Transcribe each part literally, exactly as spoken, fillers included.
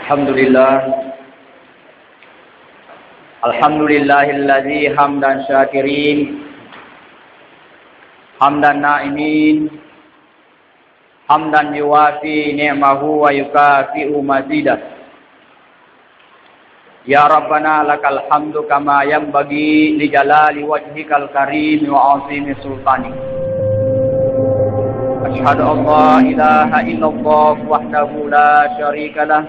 Alhamdulillah. Alhamdulillahilladzi hamdan syakirin, hamdan na'imin, hamdan yuwafi ni'mahu wa yukafi'u mazidah. Ya Rabbana, lakal hamdu kama yanbaghi li jalali wajhikal karim wa azimi sultanik. Asyhadu an la ilaha illallah wahdahu la syarika lah,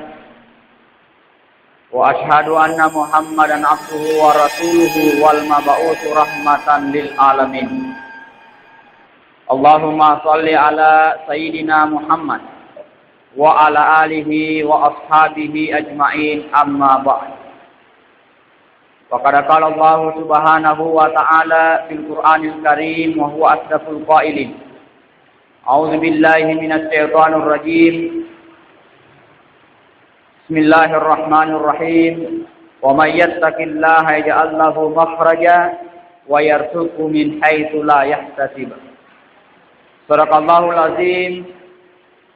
wa asyhadu anna Muhammadan abduhu wa rasuluhu wal mab'usu rahmatan lil alamin. Allahumma shalli ala sayyidina Muhammad wa ala alihi wa ashabihi ajma'in, amma ba'd. Wa qad qala Allahu subhanahu wa ta'ala fil Qur'anil Karim wa huwa asdaqul qailin. A'udzu billahi minasy syaithanir rajim. Bismillahirrahmanirrahim. Wa may yattaqillaha yaj'al lahu makhraja wa yarzuqhu min haitsu la yahtasib. Sadaqallahul azim.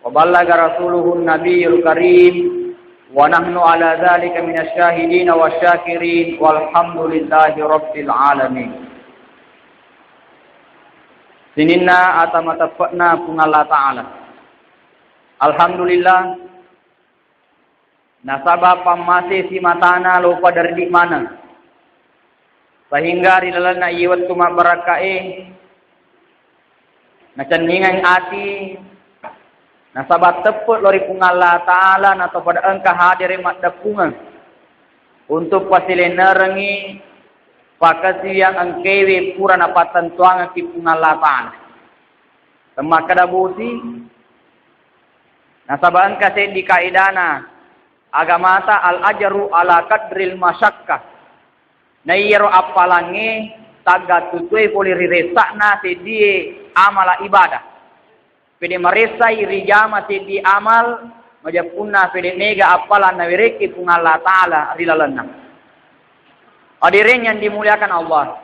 Wa ballagha rasuluhun nabiyul karim. Wa nahnu ala dzalika minasy syahidin wasy syakirin. Walhamdulillahi rabbil alamin. Sininna ata mateppe'na Puang Allah Ta'ala. Alhamdulillah, nasaba pammase simatana lo pada ridi maneng. Sehingga ri lalenna iye wettu mabbarakkae, nacenningang ati, nasaba teppe' lo ri Puang Allah Ta'ala, nato pada engka hadere maddeppungeng untuk pasilennerengngi pakasiwiang engkewe pura napattentuangekki Puang Allah Ta'ala. Temmakkeda bosi, nasaba engka seddi kaidana agamata, al ajru ala qadril masyakkah. Na iyaro appalangnge taggattutuwe pole ri ressa'na seddie amala ibadah. Pede maressai rijama seddi amal, majeppunna pede mega appalang nawerekki Puang Allah Ta'ala ri lalenna. Hadirin yang dimuliakan Allah,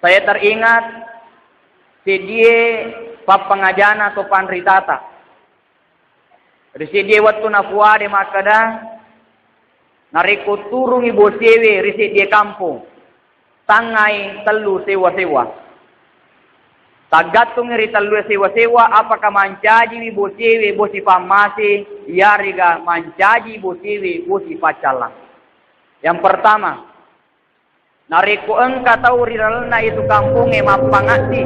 saya teringat seddie pappangajana to panritata. Ri seddie wettu nafuade makkeda, narekko turungi bosiewe ri seddie kampong, tangngai tellu sewa-sewa. Taggattungngi ri tellue sewa-sewa, apakah mancajiwi bosiewe bosi pammase, yarega mancaji bosiewe bosi paccallang. Yang pertama, narekko engka tau ri lalenna itu kampongnge mappangaddi,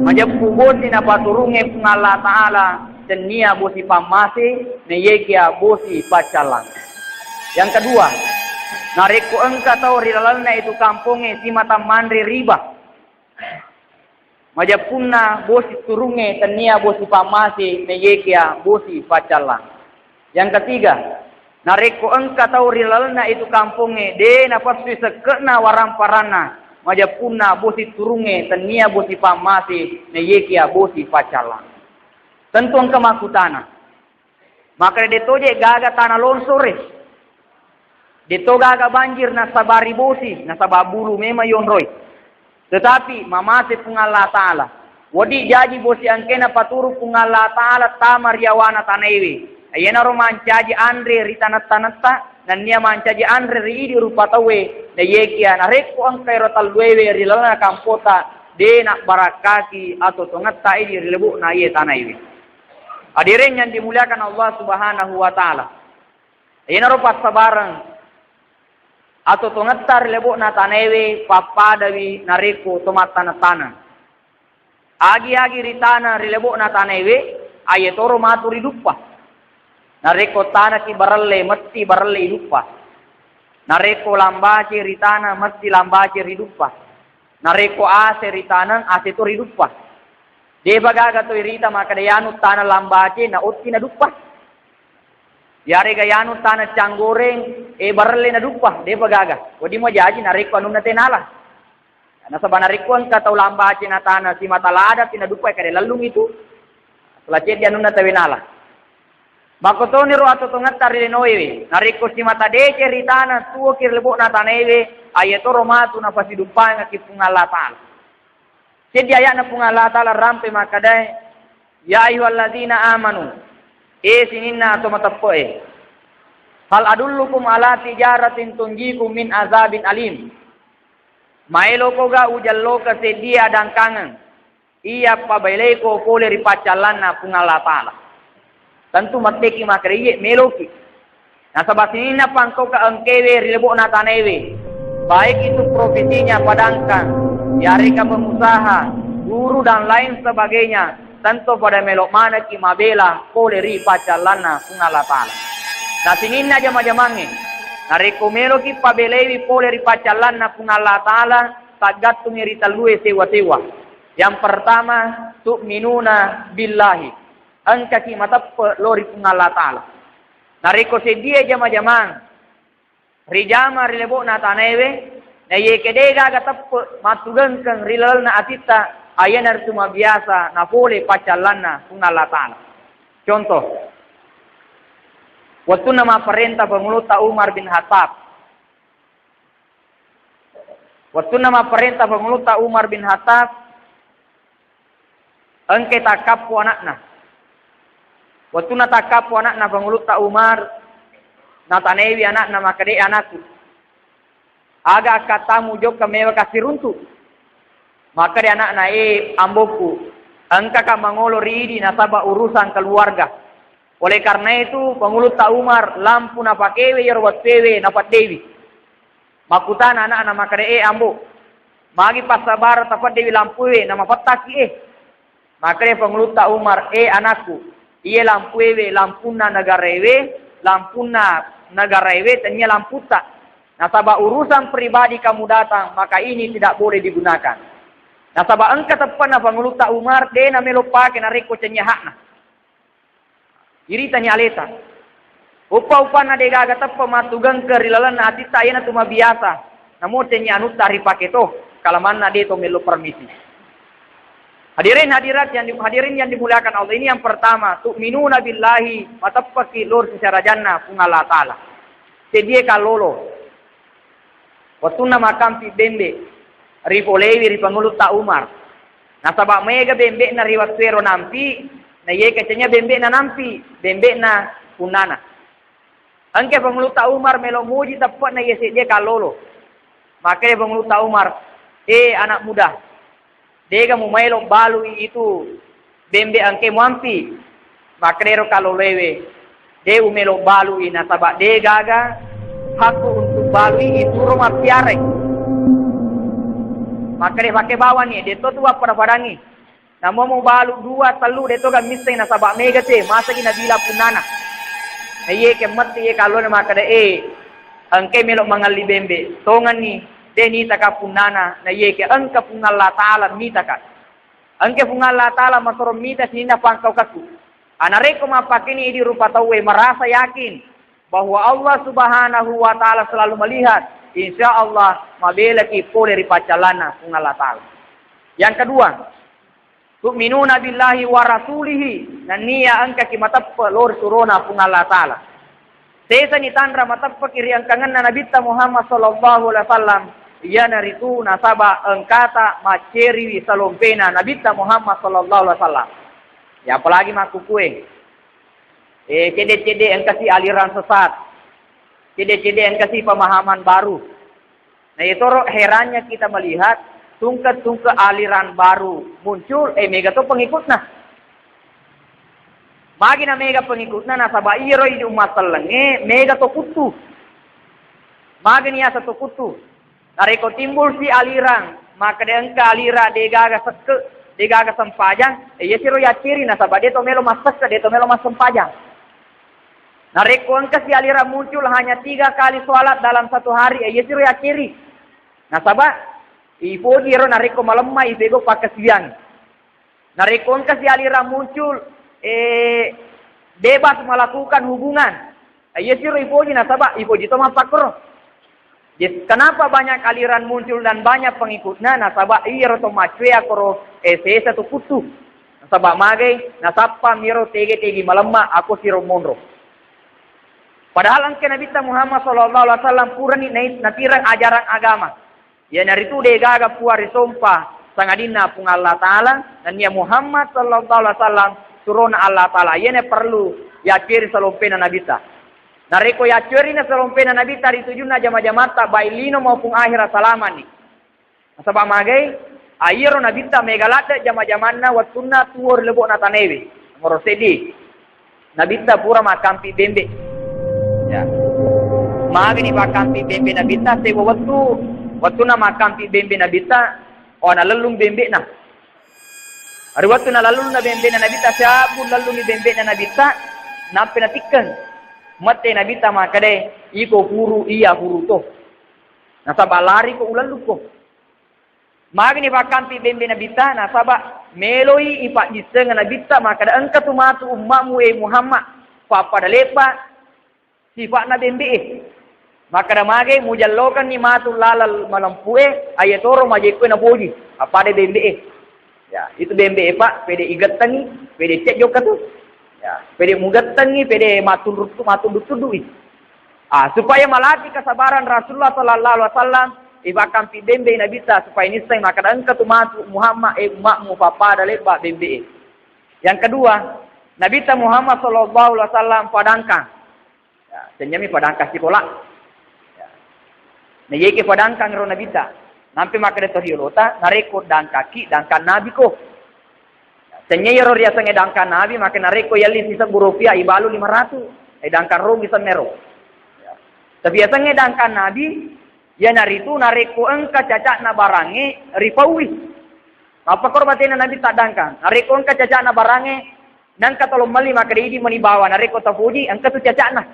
majeppu bosi napaturungnge Puang Allah Ta'ala, tennia bosi pammase, nayekia bosi paccallang. Yang kedua, narekko engka tau ri lalenna itu kampongnge simata manre riba, majeppunna bosi turungnge tennia bosi pammase, nayekia bosi paccallang. Yang ketiga, narekko engka tau ri lalenna itu kampongnge de napassui sekke'na warang-paranna, majeppunna bosi turungnge tennia bosi pammase, nayekia bosi paccallang. Tentu engka makkutana, makkeda, de toje gaga tana longsore, de to gaga banjir nasabari bosi, nasaba bulu memang yonroi. Tetapi mamase Puang Allah Ta'ala. Wedding jaji bosi engkena paturu Puang Allah Ta'ala tama ri yawana tanaewe. Iyanaro mancaji anre ri tanetta-netta, nennia mancaji anre ri idi rupa tauwe, nayekia narekko engka ero telluewe ri lalenna kampota, de nabbarakkaki atau tongetta idi ri lebo'na iye tanaewe. Hadirin yang dimuliakan Allah Subhanahu wa Ta'ala. Iyanaro passabareng atau tongetta ri lebo'na tanaewe pappadawi narekko to mattana-tana. Agi-agi ri tana ri lebo'na tanaewe, aye toro matu riduppa. Narekko tanaki barelle, mesti barelle iduppa. Narekko lambace ri tana, mesti lambace riduppa. Narekko ase ri taneng, ase to riduppa. Depa gaga to irita makkeda yanu tana lambace na otti naduppa. Yarega yanu tana canggoreng, e barelle naduppa, depa gaga. Wedding majaji narekko anunna tenala. Nasaba narekko engka tau lambace na tana simata ladati naduppa, kada lellung itu. Selaceddi anunna tawe nala. Makkotoniro atotongetta ri linoewe. Narekko simata deceng ri tana, tuoki ri lebo'na tanaewe, ayatoro matu napasiduppangekki Puang Allah Ta'ala. Seddi aya'na Puang Allah Ta'ala rampe makkedae, "Ya ayyuhalladzina amanu," e sininna to mateppe'e, Hal adullukum ala tijaratin tunjikum min azabin alim. Maélokoga ujallokeng séddié adangkangeng iya pabélaiko polé ri paccallanna Puang Allah Taala? Tentu mettéki makkeda, "Iyé, méloki." Nasaba sininna pangkauka engkéwé ri lebo'na tanaéwé, baik itu profesinya padangkang, yaréka pengusaha, guru dan lain sebagainya, tentu pada mélo manekki mabéla polé ri paccallanna Puang Allah Taala. Nah, sininna jama-jamangngé, narékko méloki pabéléwi polé ri paccallanna Puang Allah Taala, taggattungngi ri tellué séwa-séwa. Yang pertama, tu'minuna billahi. Engkaki mateppe' lao ri Puang Allah Taala. Narékko séddié jama-jamang rijama ri lebo'na tanaéwé, na iyaké dé'gaga teppe' mattugengkeng ri lalenna atitta, iyanaritu mabiasa napolé paccallanna Puang Allah Taala. Contoh, wettunna mapparénta Pangulutta Umar bin Khattab, Wettunna mapparénta Pangulutta Umar bin Khattab, engkai takkappo ana'na. Wettunna takkappo ana'na Pangulutta Umar, natanaiwi ana'na, makkeda, "Anakku, aga akkattamu jokka méwaka siruntu?" Makkeda ana'na, "Eh, ambokku, engkaka mangolo ri idi nasaba urusan keluarga." Oleh karena itu, Pangulutta Umar lampu napakéwé iyaro wettuéwé napeddéwi. Makkutana ana'na makkeda, "Eh, Ambo, magi passabareng tapeddewi lampué, namapettakki, eh?" Makkeda Pangulutta Umar, "Eh, anakku, iya lampuéwé lampunna negaraéwé, lampunna negaraéwé tennia lamputta. Nasaba urusan pribadi kamu datang, maka ini tidak boleh digunakan." Nasaba engka teppenna Pangulutta Umar, dé namélo paké narékko cennia hakna. Iritani aléta. Uppa-uppanna dé'gaga teppe' mattugengkeng ri lalenna atitta, iyanatu mabiasa. Namo tennia anutta ripaké to, kalamanna dé to méllo permisi. Hadirin hadirat yang di-, hadirin yang dimuliakan Allah, ini yang pertama, tu'minuna billahi, mateppeki lao ri sesarajanna Puang Allah Taala. Séddié kallolo. Wettunna makkampi bémbé, ripoléwi ri Pangulutta Umar. Nasaba maéga bémbé'na ri wettuéro nampi, na iyaé cennia bémbé'na nampi, bémbé'na punnana. Engka Pangulutta Umar mélo muji teppe'na iya séddié kallolo. Makkeda Pangulutta Umar, "Eh, anak muda, dé'ga mumaélo balui itu bémbé engkaé muampi?" Makkedaro kalloloéwé, "Dé umélo balui, nasaba dé'gaga hakku untuk balui, ituro mappiarai." Makkeda, "Paké bawani, dé'to tu wappada-padangngi. Namo mubalu dua, tellu, dé'toga misseng, nasaba maéga sé, masagi nabila punnana." Na iyaké metti iyaé kallona makkeda, "Eh, engkaé mélo mangelli bémbé, tongenni, dé nitaka punnana, na iyaké engka Puang Allah Taala mitaka. Engka Puang Allah Taala masoro mita sininna pangkaukakku. Anarékko mappakéni idi rupa tauwé, marasa yakin bahwa Allah Subhanahu wa Taala selalu melihat, insya Allah mabélaki polé ri paccallanna Puang Allah Taala." Yang kedua, tu'minuna billahi wa rasulihi, nenniya engkaki mateppe' lao ri surona Puang Allah Taala. Sésani tanra mateppeki ri engkangenna Nabitta Muhammad sallallahu alaihi wasallam, iyanaritu nasaba engkata maccériwi salompéna Nabitta Muhammad sallallahu alaihi wasallam. Ya, apalagi makkukué. Eh, cedde-cedde engkasi aliran sesat. Cedde-cedde engkasi pemahaman baru. Nah, iyatoro herannya kita melihat tungke-tungke aliran baru muncul, eh, méga to pengikutna. Magi na méga pengikutna, nasaba iyaro idi umma sellengngé méga to kuttu. Magani yaseng to kuttu? Narékko timbul si aliran, makkeda engka alira dé'gaga sekke, dé'gaga sempajang, eh, iyasiro yaccéri, nasaba dé to mélo massekke, dé to mélo massempajang. Narékko engka si aliran muncul hanya tiga kali sholat dalam satu hari, eh, iyasiro yaccéri. Nasaba ipoji ero narékko malemma ipégo pakkasiwiang. Narékko engka si aliran muncul, eh, bebas melakukan hubungan, eh, iyasiro ipoji, nasaba ipoji to mappakkoro. Jadi, kenapa banyak aliran muncul dan banyak pengikutnya? Nasaba iyaro to maccué akkoro, eh, sesa to kuttu. Nasaba magai, nasappa miro tégi-tégi malemma, akko siro monro. Padahal engka Nabitta Muhammad sallallahu alaihi wasallam purani nai-, napireng ajaran agama. Iyanaritu dé'gaga puang risompa sangadinna Puang Allah Taala, nenniya Muhammad sallallahu alaihi wasallam surona Allah Taala. Iyana perlu yaccéri salompéna Nabitta. Narekko yaccueri na salompena Nabitta ri tujunna jama-jamatta, baik lino maupun ahera salamani. Nasaba magai, aiyaro Nabitta mega ladde jama-jamanna wettunna tuo ri lebo'na tanaewe. Nomoro seddi, Nabitta pura makkampi bembe. Ya. Magani pakkampi bembe Nabitta, sewa wettu, wettunna makkampi bembe Nabitta, oh, nalellung bembe'na. Ri wettu nalellunna bembe'na Nabitta, siabbung lellungi bembe'na Nabitta, nappa natikkeng. Mette Nabitta makkeda, "Iko furu, iya furu to. Nasaba lariko ulellukko." Magani pakkampi bembe Nabitta, nasaba meloi ipaddissengeng Nabitta makkeda, "Engka tu matu umma'mu, e Muhammad, pappada leppa sifa'na bembe'e." Makkeda magai, "Mujallokenni matu laleng malempu'e, ayatoro majekkoe napoji, pappada bembe'e." Ya, itu bembe'e, Pak, pede igettengi, pede cek jokka tu. Ya, pede mugettengi, pede matunruttu-, matunduk-tundui. Ah, supaya malatih kesabaran Rasulullah sallallahu alaihi wasallam, ipakkampi bembe Nabitta supaya nisseng makkeda engka tu matu Muhammad, e umma'mu, pappada leppa bembe'e. Yang kedua, Nabitta Muhammad sallallahu alaihi wasallam padangkang. Ya, tennyami padangkang sikola. Ya. Nah, yeke padangkang ro Nabitta. Nampe makkeda to riolota, narekko dangkaki, dangkang Nabi ko. Tennyai ro riasengnge dangkang Nabi, maka narekko yalli sisebbu rupiah ibalu lima ratu. Eh, dangkang rongi sennero. Ya. Tapi yasengnge dangkang Nabi, iyanaritu narekko engka cacakna barangnge ripaui. Apa koro batena Nabi taddangkang? Narekko engka cacakna barangnge, nangka tolong melli makkeda idi meni bawa, narekko tapoji engka tu cacakna.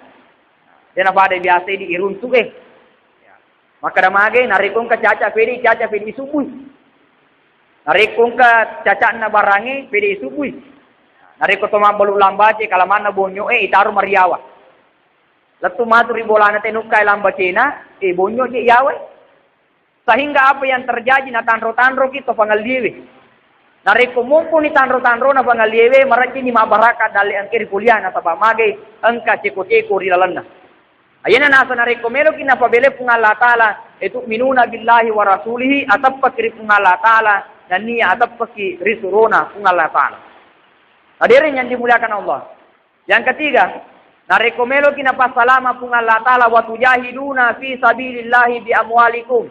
Dena pada biasa idi iruntu e. Makkeda magai, narekko engka caca pede, caca pede isubbui. Narekko engka cacakna barangnge, pede isubbui. Narekko to mabbalu lambace, kalamanna bonyo e, itaro mariawa. Lettu matu ri bolana tenukkai lambacena, e bonyo je iyawe. Sehingga apa yang terjadi, natanro-tanroki to pangalliewe. Narekko mumpuni tanro-tanrona pangalliewe, marejjini mabbaraka dalle engke ri kuliah nasaba magai engka ceko-ceko ri lalenna. Ayana nasa narekko meloki napabele Puang Allah Ta'ala, e tu'minuna billahi wa rasulihi, ateppaki ri Puang Allah Ta'ala, nennia ateppaki ri surona Puang Allah Ta'ala. Hadirin yang dimuliakan Allah. Yang ketiga, narekko meloki napassalama Puang Allah Ta'ala, wa tujahiduna fi sabilillahi bi amwalikum.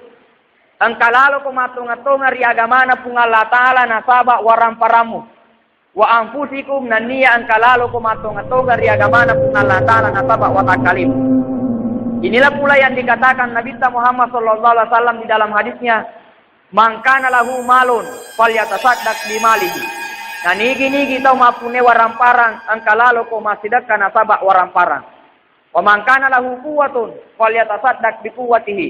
Engka laloko mattonga-tonga ri agamana Puang Allah Ta'ala nasaba waramparammu. Wa anfusikum, nennia engka laloko mattonga-tonga ri agamana Puang Allah Ta'ala nasaba watakkalemmu. Inilah pula yang dikatakan Nabitta Muhammad sallallahu alaihi wasallam di dalam hadisnya, "Man kana lahu malun falyatasaddaq bimalihi." Nanigi-nigi tau mappunne waramparang, engka laloko massidekka nasaba waramparang. "Wa man kana lahu quwwatun falyatasaddaq biquwwatihi."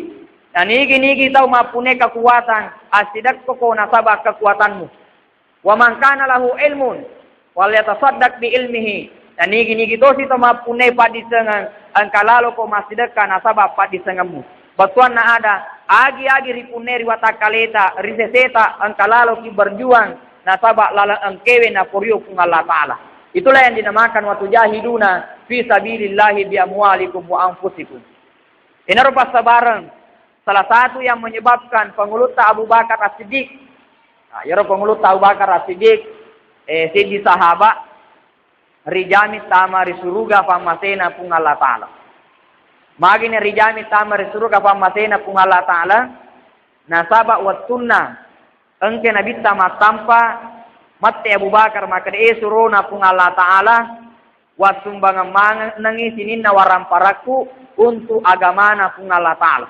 Nanigi-nigi tau mappunne kekuatan, assidekkoko nasaba kekuatanmu. "Wa man kana lahu ilmun falyatasaddaq bi ilmihi." Nanigi-nigi tosi to mappunne paddissengeng, engka laloko massidekka nasaba paddissengemmu. Bettuanna ada, agi-agi ripunne ri watakkaleta, ri seseta, engka laloki berjuang nasaba laleng engkewe naporio Puang Allah Ta'ala. Itulah yang dinamakan wa tujahiduna fi sabilillahi bi amwalikum wa anfusikum. Enaro passabareng salah satu yang menyebabkan Pangulutta Abu Bakar As-Siddiq. Nah, iyaro Pangulutta Abu Bakar As-Siddiq, eh, seddi sahabat rijami tama ri suruga pammasena Puang Allah Ta'ala. Magini rijami tama ri suruga pammasena Puang Allah Ta'ala, nasaba wettunna engke Nabitta mattampa, mette Abu Bakar makkeda, "E surona Puang Allah Ta'ala, wassumbangeng manengngi sininna waramparakku untuk agamana Puang Allah Ta'ala."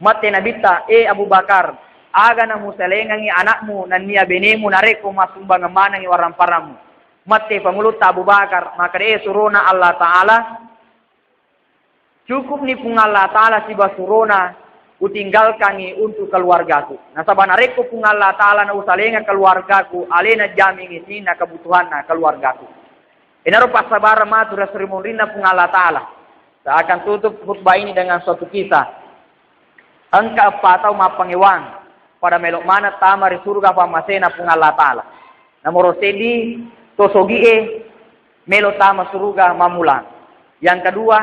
Mette Nabitta, "E Abu Bakar, aga namusalengengngi anakmu nennia benemu narekko massumbangeng manengngi waramparammu?" Mette Pangulutta Abu Bakar makkeda, "E surona Allah Ta'ala, cukupni Puang Allah Ta'ala siba surona utinggalkangngi untuk keluargaku. Nasaba narekko Puang Allah Ta'ala nausalengeng keluargaku, alena jamingngi sininna kebutuhanna keluargaku." Enaro passabareng matu ri esso ri munrinna Puang Allah Ta'ala. Saya akan tutup khutbah ini dengan suatu kisah. Engka eppa tau mappangewang pada melo maneng tama ri suruga pammasena Puang Allah Ta'ala. Nomoro seddi, to sogi'e melo tama suruga mammulang. Yang kedua,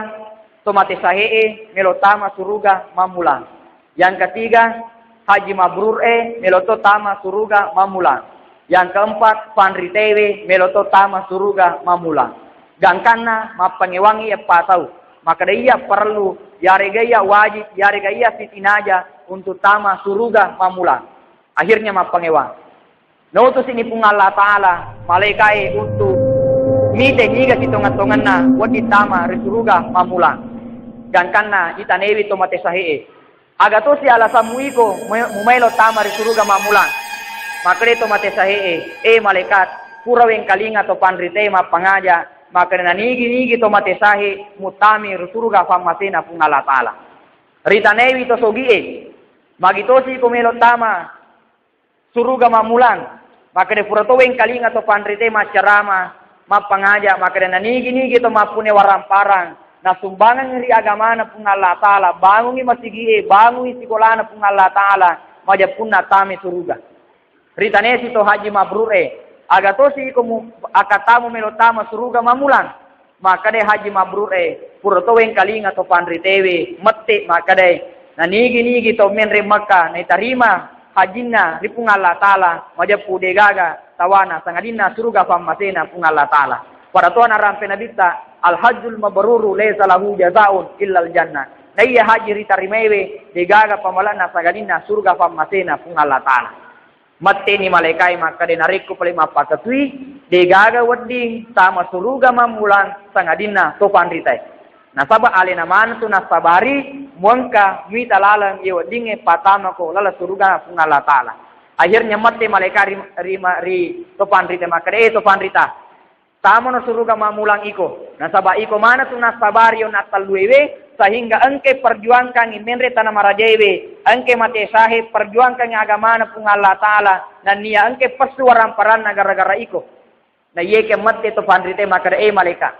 to mate sahe'e melo tama suruga mammulang. Yang ketiga, haji mabrur e melo to tama suruga mammulang. Yang keempat, panritewe melo to tama suruga mammulang. Gangkanna mappangewangngi eppa tau. Makkeda iya parellu, yarega iya wajib, yarega iya sitinaja untuk tama suruga mammulang. Akhirnya mappangewang. Nautusini Puang Allah Ta'ala malaikae untuk mite niga sitongeng-tongenna wedding tama ri suruga mammulang. Gangkanna itanewi to mate sahe'e. Aga tosi alasammu iko mu-, mumaelo tama ri suruga mammulang? Makkeda to mate sahe'e, "Eh malaikat, pura wengkalinga to panrite mappangaja, makkeda nanigi-nigi to mate sahe muttami ri suruga fammasena Puang Allah Ta'ala." Ritanaiwi to sogi'e, "Magi tosi iko melo tama suruga mammulang?" Makkeda pura to wengkalinga to panrite maccarama, mappangaja, makkeda nanigi-nigi to mappune waramparang, nasumbangengngi ri agamana Puang Allah Ta'ala, bangungngi masigi'e, bangungngi sikolana Puang Allah Ta'ala, majeppunna tami suruga. Ritanesi to Haji Mabrur e, "Aga tosi iko mu-, akkatamu melo tama suruga mammulang?" Makkeda Haji Mabrur e, pura to wengkalinga to panritewe, mette makkeda, "Nanigi-nigi to menre Mekka naitarima hajinna ri Puang Allah Ta'ala, majeppu degaga tawana sangadinna suruga fammasena Puang Allah Ta'ala." Pada toha narampe Nabitta, "Al-hajjul mabruru laisa lahu jazaun illal jannah." Naiya haji ritarimaiwe, degaga pamala'na sangadinna suruga fammasena Puang Allah Ta'ala. Metteni malaikai makkeda, "Narekko pale mappakatui, degaga wedding tama suruga mammulang sangadinna to panritae. Nasaba alena maneng tu nassabari muengka muita laleng iye weddingnge patamako laleng suruga Puang Allah Ta'ala." Akhirnya mette malaikai ri, ri, ri to panritae makkeda, "Eh to panrita, tamano suruga mammulang iko. Nasaba iko maneng tu nassabari onna talluewe, sehingga engke perjuangkangngi menre tana marajaewe, engke mate sahe perjuangkangngi agamana Puang Allah Ta'ala, nennia engke pessu waramparanna gara-gara iko." Naiyeke mette to panrite makkeda, "Eh malaika,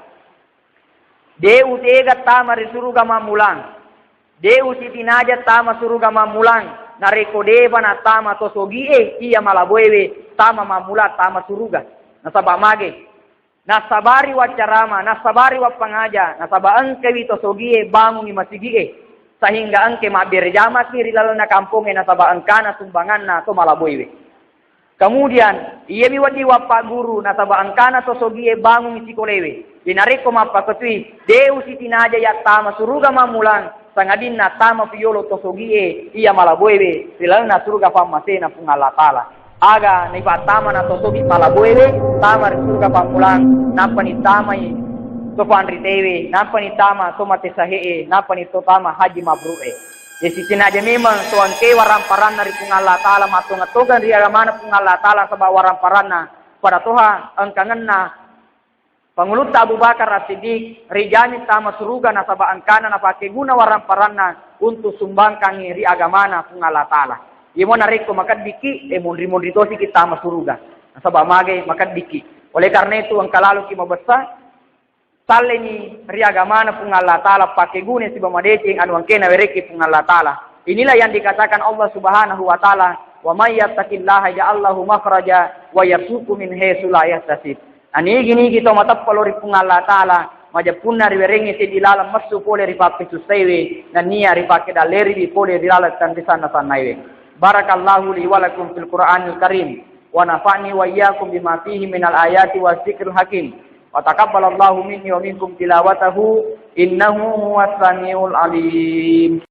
de utega tama ri suruga mammulang. De usitinaja tama suruga mammulang, narekko depa nattama to sogie iya malaboewe tama mammulang tama suruga." Nasaba mage? Nassabari waccarama, nassabari wappangaja, nasaba engkawi to sogie bangungngi masigie, sehingga engke mabbere jamaki ri lalenna kampongnge nasaba engkana sumbanganna to malaboewe. Kemudian, iyami wedding wappagguru nasaba engkana to sogie bangungngi sikolewe. Inarekko mappakatui, de usitinaja yattama suruga mammulang, sangadinna tama piyolo to sogie iya malaboewe ri lalenna suruga fammasena Puang Allah Ta'ala. Aga naipattama na to sogi malaboewe, tama ri suruga pammulang, nappani tamai to panritewe, nappani tama to mate sahe'e, nappani to tama haji mabrure. Jadi sitinaja memang to engke waramparanna ri Puang Allah Ta'ala, mattongeng-tongeng ri agamana Puang Allah Ta'ala, saba waramparanna pada toha engkangenna Pangulutta Abu Bakar As-Siddiq rijami tama suruga nasaba engkana napake guna waramparanna untuk sumbangkangngi ri agamana Puang Allah Ta'ala. Iyamo narekko makeddikki, e, munri-munri tosiki tama suruga. Nasaba magai makeddikki. Oleh karena itu engka laloki mabessa, salleni ri agamana Puang Allah Ta'ala, pake guna siba madeceng anu engkena werekki Puang Allah Ta'ala. Inilah yang dikatakan Allah Subhanahu wa Ta'ala, "Wa may yattaqillaha yaj'al lahu makhraja wa yarzuqhu min haitsu la yahtasib." Anigi-nigi to mateppa lao ri Puang Allah Ta'ala, majeppunna riwerengngi seddi laleng messu pole ri pappesussaiwe, nennia ripake dalleriwi pole ri laleng tenrisanna-sannaiwe. Barakallahu li wa lakum fil Qur'anil Karim, wa nafa'ni wa iyyakum bima fihi minal ayati wa dzikril hakim, wa taqabbalallahu minni wa minkum tilawatahu, innahu huwas samiul alim.